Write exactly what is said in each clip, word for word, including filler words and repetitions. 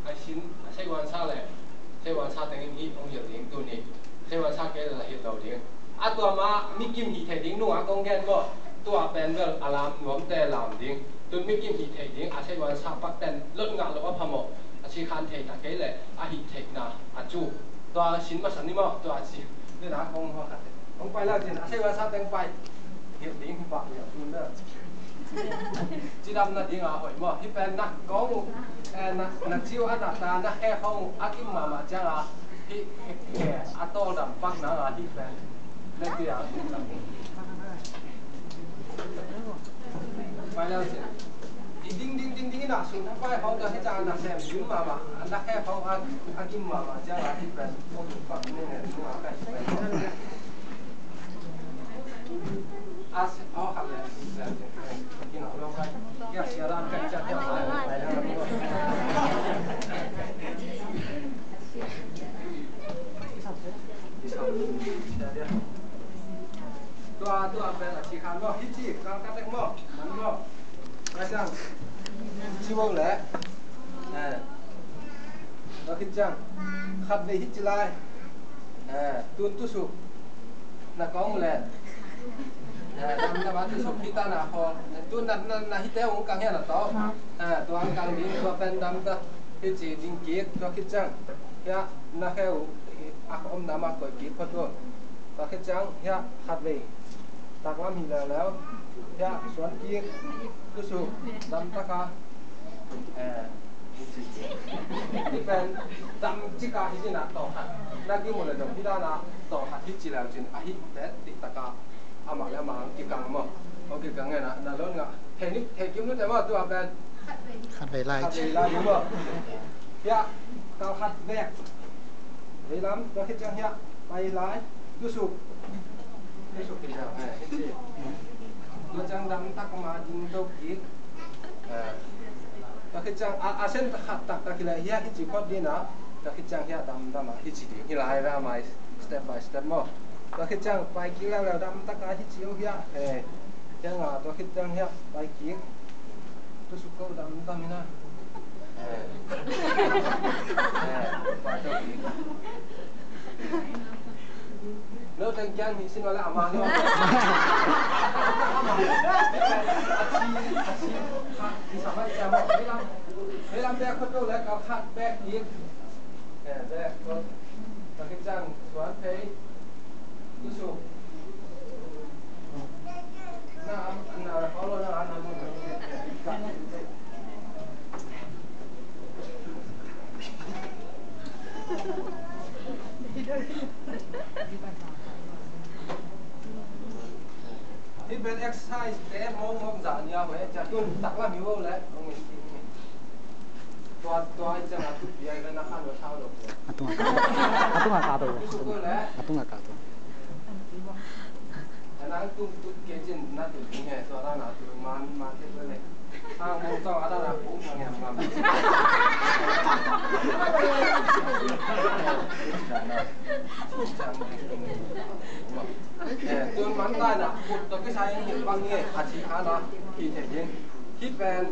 A sin, a seiwan sa le, seiwan sa teng in hih hong hilh ding tuni. Seiwan sa kei le la hilh lo ding. A tua ma mikim hih theih ding nungah kong gen maw. Tua pen bel a lam nuamte lam ding. Tun mikim hih theih ding, a seiwan sa pak ten lot ngah lo a phamawh. A sikhan thei ta kei le, a hih theihna a cu. Tua sin masa ni maw, tua a ci. Nina kong hua khat. Kong pai la cin, a seiwan sa teng pai. Hilh ding hi pah liau tun bel. Cidam nading a hoih maw. Hih pen na kong uh, eh, na, na ciu a na ta na khe khong uh a kim mahmah ciang a. Hih khe a tawldam pak nang a hih pen. Na ci a. Pai leu cin. I ding ding ding ding in a sun a pai khong tua hih ciang a na sem ding mahmah. A na khe khong a, a kim mahmah ciang a hih pen. Kong uh pak ni ne ding a kai hih pen. Tua, tua pen a ci khan maw, hih ci, kal ka tek maw, man maw. Ka ciang, ci maw le. Eh. Tua khit ciang, khat vei hih ci lai. Eh, tun tusuk. Na kong le. Eh, dam dam a tusuk hita na kho. Eh, tun na, na, na hite ung kang hian a to. Eh, tua ang kang ding tua pen dam ta. Hih ci ding kik tua khit ciang. Hia na kheu a om dam a koi kik kho tu. Tua khit ciang hia khat vei. Taklam hi leu leu. Hia suan kik. Tusuk. Dam taka. Eh, Hih pen dam cika hi cina tawh khat. Na ki mu le dong hi dana tawh khat hi ci leu cin a hi te ti taka. Amah le amah ang kikang maw. Ang kikang ngena na lon nga. Thei ni, thei kim lu te maw tua pen. Khat vei lai. Khat vei lai ni maw. Hia, kal khat vek. Vei lam, tua khit ciang hia. Pai lai. Tusuk. Tusuk hi ciang. Eh, hi ci. Tua ciang dam tak ma ding to ki. Eh, tua khit ciang a, a sen khat tak tak hi le hia hi ci phot ding a, tua khit ciang hia dam dam a hi ci ding hi lai ra mai step by step maw. Tua khit ciang pai kik leu leu dam tak a hi ci uh hia. Eh, hia nga tua khit ciang hia pai kik. Tusuk ko dam dam hi na. Eh. Eh, pai to kik. Lo teng kian mi sin wala ama lo. Achi, achi, ha, mi sama ita mo. Melam, melam bek ko to le kal khat bek ik. Eh, bek ko. Pakichang suan pei. Tusu. Hih pen exercise te mawngmawng zah nia hoi, cia tun taklam hi vo le. Tua, tua i ciang a thupi a i na khan va thau lo. A tunga ka, a tunga ka to. Tusuk ko le. A tunga ka to. A nang tung tut kei cin na tut ding he, tua dan a tut man, man te ko le. Hang mong tawh a dan a pu hang yam ngam. Eh, tun man tai na, kut to kisai in hil bang nge, a ci khan a, hi thei ding. Hih pen,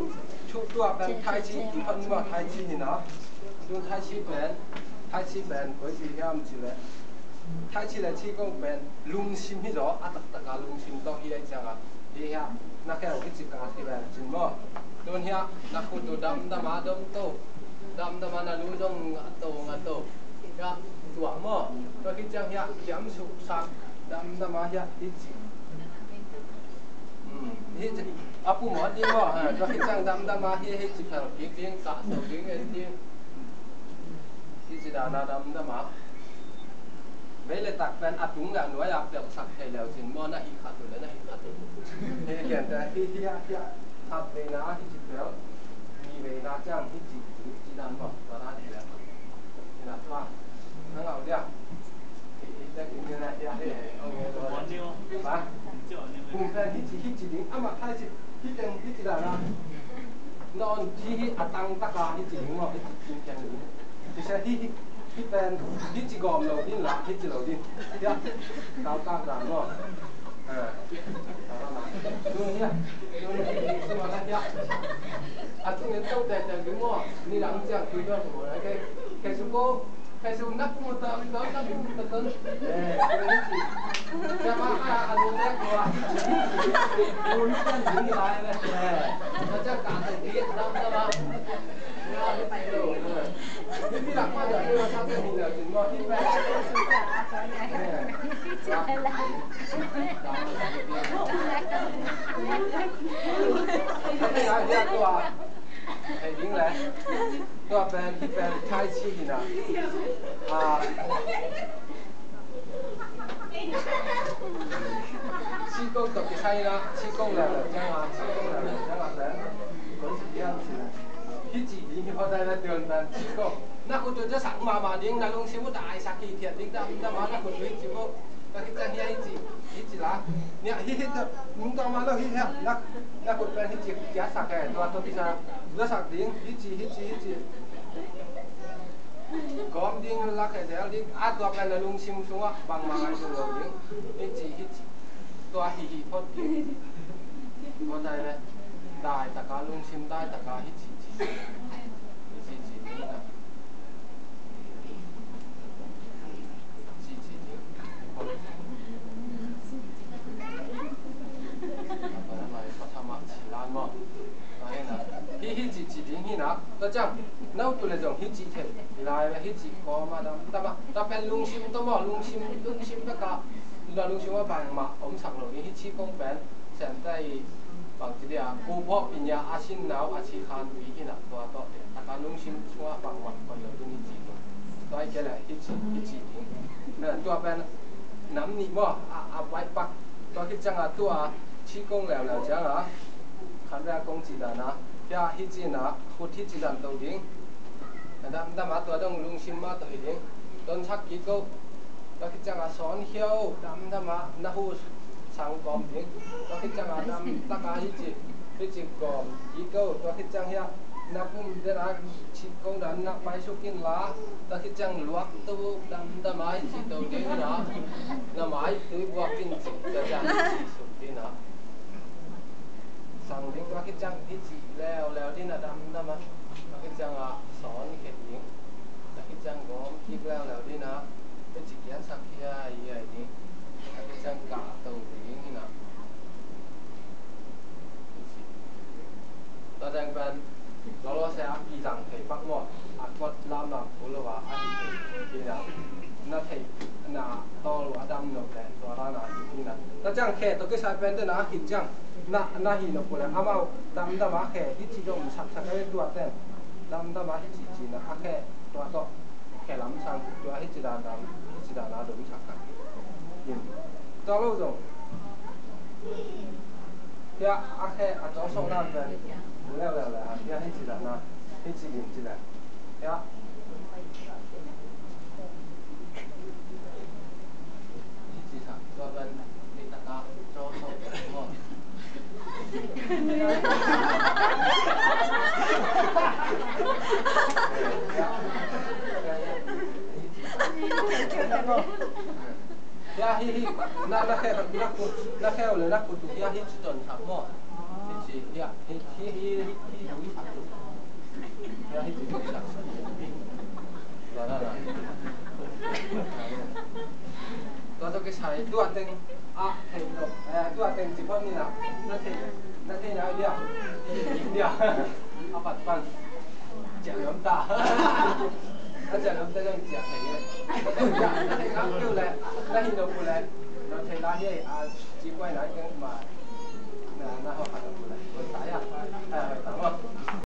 thu tua pen tai chi, i phan ma tai chi hi na. Tun tai chi pen, tai chi pen, koi ci hiam ci le. Tai chi le chi kong pen, lungsim hi zaw, a taktak a lungsim tawh hi a i ciang a. Hi hia, na kheu hi ci ka hi pen cin maw. Tun hia, na khut tu dam dam a dom to. Dam dam a na lu zong a to, a to. Hia, tua maw. Tua hi ciang hia, kiam suk sak. Dam dam a hia, hi ci. Hmm, hi ci. A pu mawt ding maw. Eh, tua hi ciang dam dam a hi, hi ci fel kik ding, kah so ding, en ding. Hi ci dan a dam dam a. Vei le tak pen a tung le a nuai a pelh sak thei leu cin maw na hi khat uh le na hi khat uh. Hi kian te hi hi a hi a. Khat veina hi ci pel. Ni veina ciang hi ci hi ci dan maw. Tua dan hi le. Hi na tua. Na ngau dia. Hi hi te ki ni na hi a hi. Ong e lo. Ba. Kum pen hi ci hi ci ding. Ama thai ci. Hi teng hi ci dan a. Non hi hi a tang taka hi ci ding maw. Hi ci ding kian ding. Hi se hi hi. Hih pen, hih ci gawm lo din la, hih ci lo din. Hia, kau kak dan maw. Tua pen, hih pen, tai chi hi na. Ah, qigong tawh kisai na, qigong leuleu ciang a, qigong leuleu ciang a pen, kon ci pian ci na. Hih ci ding hi phot dai na, tuan pen qigong. Na khut uh zasak mahmah ding, na lungsim uh daisak hithiat ding, dam dam a na khut uh hih ci uh. Tua khit ciang hiah hih ci, hih ci la. Niah hih hih tua, nung tua mah lo hih hiah, na, na khut pen hih ci kiatsak e, tua tua kisai zasak ding, hih ci, hih ci, hih ci. Gawm ding, lak e del ding, a tua pen na lungsim sungah bangmah ngaihsun lo ding. Hih ci, hih ci. Tua hih hih phot ding. Tua dai le, dai taka lungsim dai taka hih ci ci. Hih ci ci ding na. Hih, hih ci ci ding hi na. Tua ciang, na ut uh leh zong hih ci thei. Lai le hih ci kawm a dam, dam a. Tua pen lungsim tawh maw, lungsim, lungsim bek a. Na lungsim a bangmah omsak lo ding, hih ci kong pen. Siamte i bangci dia, kuphawh pinya a sinnau a sikhan pi hi na, tua tawh taka lungsim sungah bangmah koih lo ding hih ci ding. Tua hi kei leh hih ci, hih ci ding. Tua pen nam nih maw, a, a baih pak. Tua khit ciangah tua ci kong leuleu ciangah khanvei a kong ci dan a, hih ci na, khut hih ci dan to ding. Dam dam a tua dong lungsim mah tawh hi ding. Tonsak kik ko. Tua khit ciangah sawn khia o, dam dam a na hu sang kawm ding. Tua khit ciangah dam taka hih ci, hih ci kawm kik ko. Tua khit ciang hiah na pum dena ci kong dan na paisuk in la. Tua khit ciang luak to, dam dam a hih ci to ding na. Na mai tui buak in ci, tua ciang hih ci suk ding na. Sang ding, tua khit ciang hih ci leuleu ding na, dam dam a. Tua khit ciangah sawn khia ding. Tua khit ciang gawm kik leuleu ding na. Hih ci kiatsak hiai hiai ding. Tua khit ciang kah to ding hi na. Tua dang pen lolo se a kizang thei pak maw. A kuat lam lam ko lo a, a hi thei. Hi na. Na thei na tawh lo a dam nop leh tua la na hi na. Tua ciang khe tawh kisai pen te na a khit ciang na, na hi nop ko leh amau dam dam a khe hih ci dom sak sak a tua ten. Dam dam a hih ci ci na a khe tua tawh khe lam sang tua hih ci dan dam, hih ci dan a dom sak sak. Tua lo zong. Hiah a khe a tawh sok dan pen. Leu leu leu a hiah hih ci dan a hih ci lim ci dan. Hiah. Hiah, hi, hi. Na, na khe, na kut, na khe uh leh na kut uh hiah, hi ci ton thak maw. Hi ci, hiah, hi, hi, hi, hi, hi, hi, hi. Hiah, hi ci ton thak. Na, na, na. Tua tawh kisai, tua teng, ah, thei lo. Eh, tua teng ci pon ni na. Na thei, na thei na dia. Dia. A pat pan. Ciah lam ta. A ciah lam ta zong ciah thei. Na thei lam keu leh, na hi lo pu leh. Na thei la hi a ci kuai na keng ma. Na, na hawh khat lo pu leh. Kuai ta ya. Eh, ta ma.